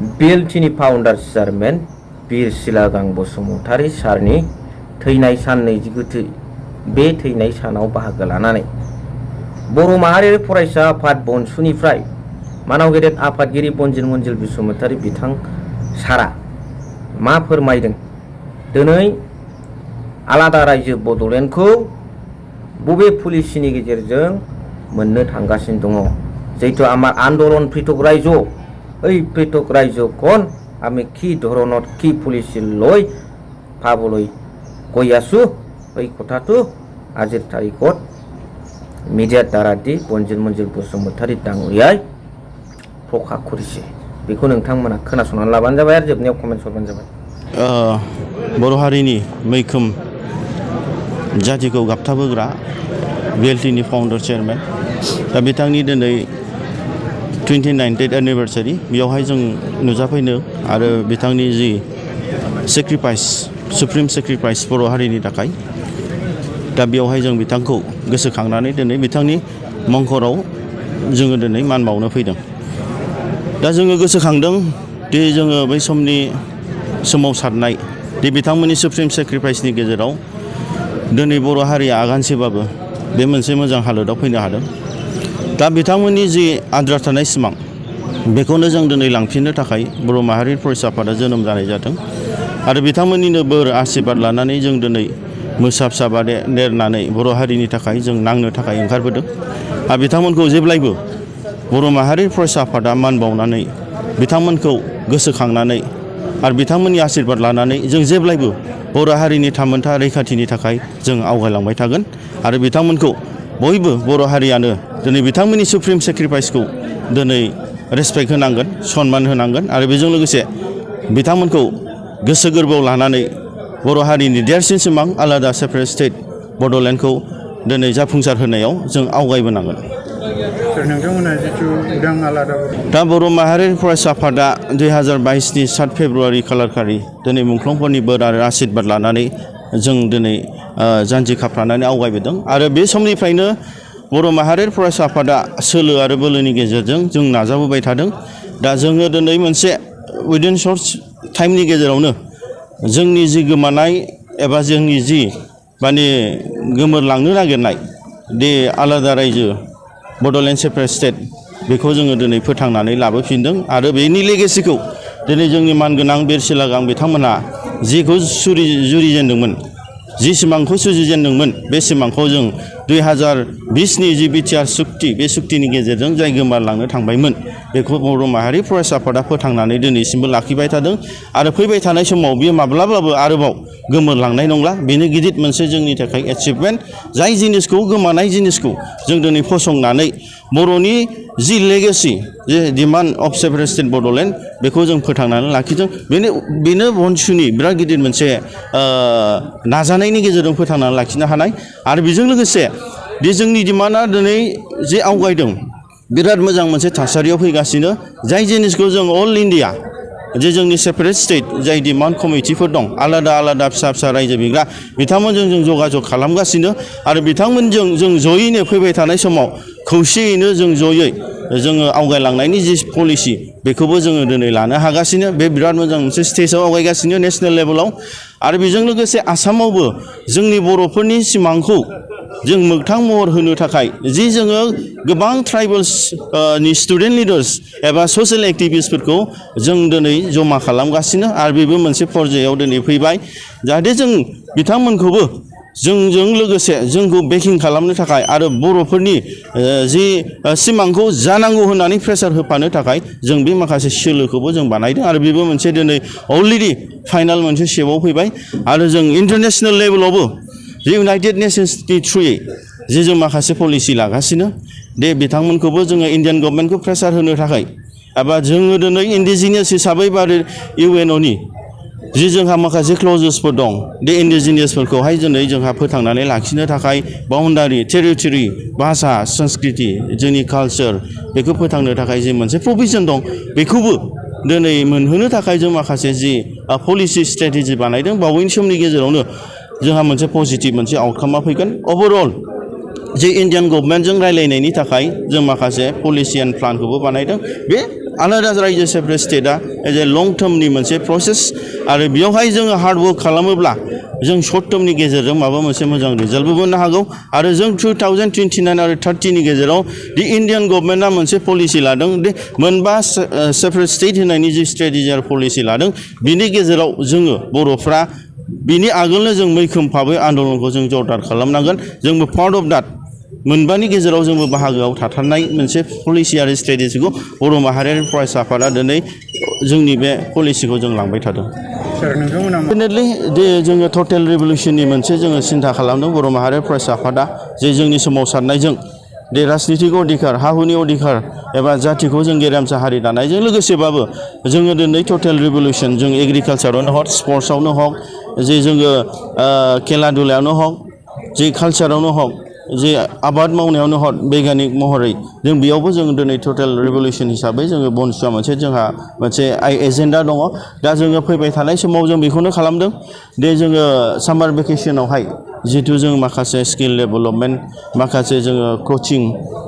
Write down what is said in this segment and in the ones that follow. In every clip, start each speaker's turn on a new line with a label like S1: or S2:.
S1: BLTनि फाउन्डार chairman बिर सिलागां बसुमतारी सारनि थैनाय सान 29 बे थैनाय सानाव बाहागो लानानै बर' माहारियारि फरायसा आफाद बनसुनिफ्राय मानाव गेदेर आफादगिरि बनजिर मन्जिल बसुमतारी बिथां सारा मा फोरमायदों दिनै आलादा रायजो बड'लेण्डखौ बबे पलिसिनि गेजेरजों मोननो थांगासिनो दङ जेहेतु आमार आन्दोलन पृथक रायजो এই পৃথক ৰাজ্যখন আমি কি ধৰণত কি পলিচি লৈ পাবলৈ কৈ আছো এই কথাটো আজিৰ তাৰিখত মিডিয়াৰ দ্বাৰা দি বনজিৰ মঞ্জিল বসুমतारी ডাঙৰীয়াই প্ৰকাশ কৰিছে बेखौ नोंथांमोना खोनासंनानै लाबानो जाबाय आरो जोबनायाव कमेन्ट हरबानो जाबाय
S2: बर' हारिनि मैखोम जातिखौ गाबथाबोग्रा BLTनि फाउन्डार चेयारमेन दा बिथांनि दिनै 29th एनिभार्सारि बेयावहाय जों नुजाफैनो आरो बिथांनि जि सेक्रिफाइस सुप्रिम सेक्रिफाइस बर' हारिनि थाखाय दा बेयावहाय जों बिथांखौ गोसोखांनानै दिनै बिथांनि मंखराव जोङो दिनै मान बावनो फैदों दा जोङो गोसोखांदों दि जोङो बै समनि सोमावसारनाय दि बिथांमोननि सुप्रिम सेक्रिफाइसनि गेजेराव दिनै बर' हारिया आगानसेबाबो बे मोनसे मोजां हालोदाव फैनो हादों दा बिथांमोननि जि आद्रा थानाय सिमां बेखौनो जों दिनै लांफिननो थाखाय बर' माहारि फरायसा आफादा जोनोम जानाय जादों आरो बिथांमोननिनो बोर आशीर्बाद लानानै जों दिनै मोसा फिसा देरनानै बर' हारिनि थाखाय जों नांनो थाखाय ओंखारबोदों आरो बिथांमोनखौ जेब्लायबो बर' माहारि फरायसा आफादा मान बावनानै बिथांमोनखौ गोसोखांनानै आरो बिथांमोननि आशीर्बाद लानानै जों जेब्लायबो बर' हारिनि थामोनथा रैखाथिनि थाखाय जों आवगायलांबाय थागोन आरो बिथांमोनखौ बयबो बर' हारियानो दिनै बिथांमोननि सुप्रिम सेक्रिफाइसखौ दिनै रेसपेक्ट होनांगोन सन्मान होनांगोन आरो बेजों लोगोसे बिथांमोनखौ गोसो गोरबोआव लानानै बर' हारिनि देरसिन सिमां आलादा सेपारेट स्टेट बड'लेण्डखौ दिनै जाफुंसार होनायाव जों आवगायबोनांगोन दा बर' माहारि फरायसा आफादा 2022नि 7 फेब्रुवारि खालारखालि दिनै मुंख्लंफोरनि बोर आरो आशीर्बाद लानानै जों दिनै जानजि खाफ्रानानै आवगायबोदों आरो बे समनिफ्रायनो बर' माहारि फरायसा आफादा सोलो आरो बोलोनि गेजेरजों जों नाजाबोबाय थादों दा जोङो दिनै मोनसे उइदिन सर्ट टाइमनि गेजेरावनो जोंनि जि गोमानाय एबा जोंनि जि माने गोमोरलांनो नागिरनाय दि आलादा रायजो बड'लेण्ड सेपारेट स्टेट बेखौ जोङो दिनै फोथांनानै लाबोफिनदों आरो बेनि लेगेसिखौ दिनै जोंनि मानगोनां बिर सिलागां बिथांमोनहा जिखौ जुरिजेनदोंमोन जि सिमांखौ सुजुजेनदोंमोन बे सिमांखौ जों 2020नि जि बिटिआर सुक्ति बे सुक्तिनि गेजेरजों जाय गोमालांनो थांबायमोन बेखौ बर' माहारि फरायसा आफादा फोथांनानै दिनैसिमबो लाखिबाय थादों आरो फैबाय थानाय समाव बेयो माब्लाबाबो आरोबाव गोमोरलांनाय नंला बेनो गिदिर मोनसे जोंनि थाखाय एचिभमेन्ट जाय जिनिसखौ गोमानाय जिनिसखौ जों दिनै फसंनानै बर'नि जि लेगेसि जे demand of separate state Bodoland बेखौ जों फोथांनानै लाखिदों बेनो बनसुनि बिराद गिदिर मोनसे नाजानायनि गेजेरजों फोथांनानै लाखिनो हानाय आरो बेजों लोगोसे दि जोंनि डिमान्डआ दिनै जे आवगायदों बिराद मोजां मोनसे थासारियाव फैगासिनो जाय जिनिसखौ जों अल इन्डिया जे जोंनि सेपारेट स्टेट जाय डिमान्ड कमिटिफोर दं आलादा आलादा फिसा फिसा रायजो बिग्रा बिथांमोनजों जों जगाजग खालामगासिनो आरो बिथांमोनजों जों जयैनो फैबाय थानाय समाव खौसेयैनो जों जयै जोङो आवगायलांनायनि जि पलिसि बेखौबो जोङो दिनै लानो हागासिनो बे बिराद मोजां मोनसे स्टेजाव आवगायगासिनो नेसनेल लेभेलाव आरो बेजों लोगोसे आसामावबो जोंनि बर'फोरनि सिमांखौ जों मोगथां महर होनो थाखाय जि जोङो गोबां ट्राइबेल्स नि स्टुडेन्ट लिडार्स एबा ससियेल एक्टिभिस्टफोरखौ जों दिनै जमा खालामगासिनो आरो बेबो मोनसे पर्यायाव दिनै फैबाय जाहाथे जों बिथांमोनखौबो जोंजों लोगोसे जोंखौ बेकिं खालामनो थाखाय आरो बर'फोरनि जि सिमांखौ जानांगौ होननानै प्रेसार होफानो थाखाय जों बे माखासे सोलोखौबो जों बानायदों आरो बेबो मोनसे दिनै अलरेडि फाइनाल मोनसे स्टेपआव फैबाय आरो जों इन्टारनेसनेल लेभेलावबो जे इउनाइटेड नेसन्सनि थ्रुयै जे जों माखासे पलिसि लागासिनो दे बिथांमोनखौबो जोङो इन्डियान गभर्नमेन्टखौ प्रेसार होनो थाखाय एबा जोङो दिनै इन्डिजिनियास हिसाबै बा UNOनि जि जोंहा माखासे क्ल'जेसफोर दं बे इन्डिजिनियासफोरखौहाय दिनै जोंहा फोथांनानै लाखिनो थाखाय बाउन्डारि टेरिटरि भाषा संस्कृति जोंनि कालचार बेखौ फोथांनो थाखाय जि मोनसे प्रभिजन दं बेखौबो दिनै मोनहोनो थाखाय जों माखासे जि पलिसि स्ट्रेटेजि बानायदों बावैनो समनि गेजेरावनो जोंहा मोनसे पजिटिभ मोनसे आउटकामा फैगोन अभारअल जे इन्डियान गभर्नमेन्टजों रायलायनायनि थाखाय जों माखासे पलिसि एन्ड प्लानखौबो बानायदों बे आलादा रायजो सेपारेट स्टेटआ एज ए लं टार्मनि मोनसे प्रसेस आरो बेयावहाय जोङो हार्ड वर्क खालामोब्ला जों शर्ट टार्मनि गेजेरजों माबा मोनसे मोजां रिजाल्टबो मोननो हागौ आरो जों 2029 आरो 30नि गेजेराव दि इन्डियान गभर्नमेन्टआ मोनसे पलिसि लादों दि मोनबा सेपारेट स्टेट होनायनि जि स्ट्रेटेजि आरो पलिसि लादों बिनि गेजेराव जोङो बर'फ्रा बिनि आगोलनो जों मैखोम भाबै आन्दलनखौ जों जरदार खालामनांगोन जोंबो पार्ट अफ दाट मोनबानि गेजेराव जोंबो बाहागोआव थाथारनाय मोनसे पलिसि आरो स्ट्रेटेजिखौ बर' माहारियारि फरायसा आफादा दिनै जोंनि बे पलिसिखौ जों लांबाय थादों डेफिनेटलि दे जोङो टटेल रिभलिउसननि मोनसे जोङो सिन्था खालामदों बर' माहारियारि फरायसा आफादा जे जोंनि सोमावसारनायजों दे राजनितिक अधिकार हा हुनि अधिकार एबा जातिखौ जों गेरेमसा हारि दानायजों लोगोसेबाबो जोङो दिनै टटेल रिभलिउसन जों एग्रिकालसारावनो हक स्पर्ट्सआवनो हक जे जोङो खेला दुलायावनो हक जे कालसारावनो हक जे आबाद मावनायावनो हक बैगानिक महरै जों बेयावबो जों दिनै टटेल रिभलिउसन हिसाबै जोङो बनसुआ मोनसे जोंहा मोनसे एजेन्डा दङ दा जोङो फैबाय थानाय समाव जों बेखौनो खालामदों दे जोङो सामार भेकेसनावहाय जिहेतु जों माखासे स्किल डेभेलपमेन्ट माखासे जोङो कचिं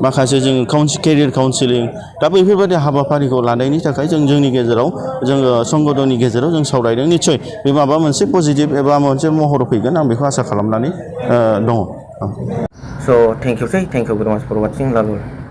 S2: माखासे जोङो केरियार काउन्सिलिं दा बेफोरबायदि हाबाफारिखौ लानायनि थाखाय जों जोंनि गेजेराव जोङो संगदननि गेजेराव जों सावरायदों निस्सय बे माबा मोनसे पजिटिभ एबा मोनसे महर फैगोन आं बेखौ आसा खालामनानै दङ
S1: So thank you very much for watching Lalul.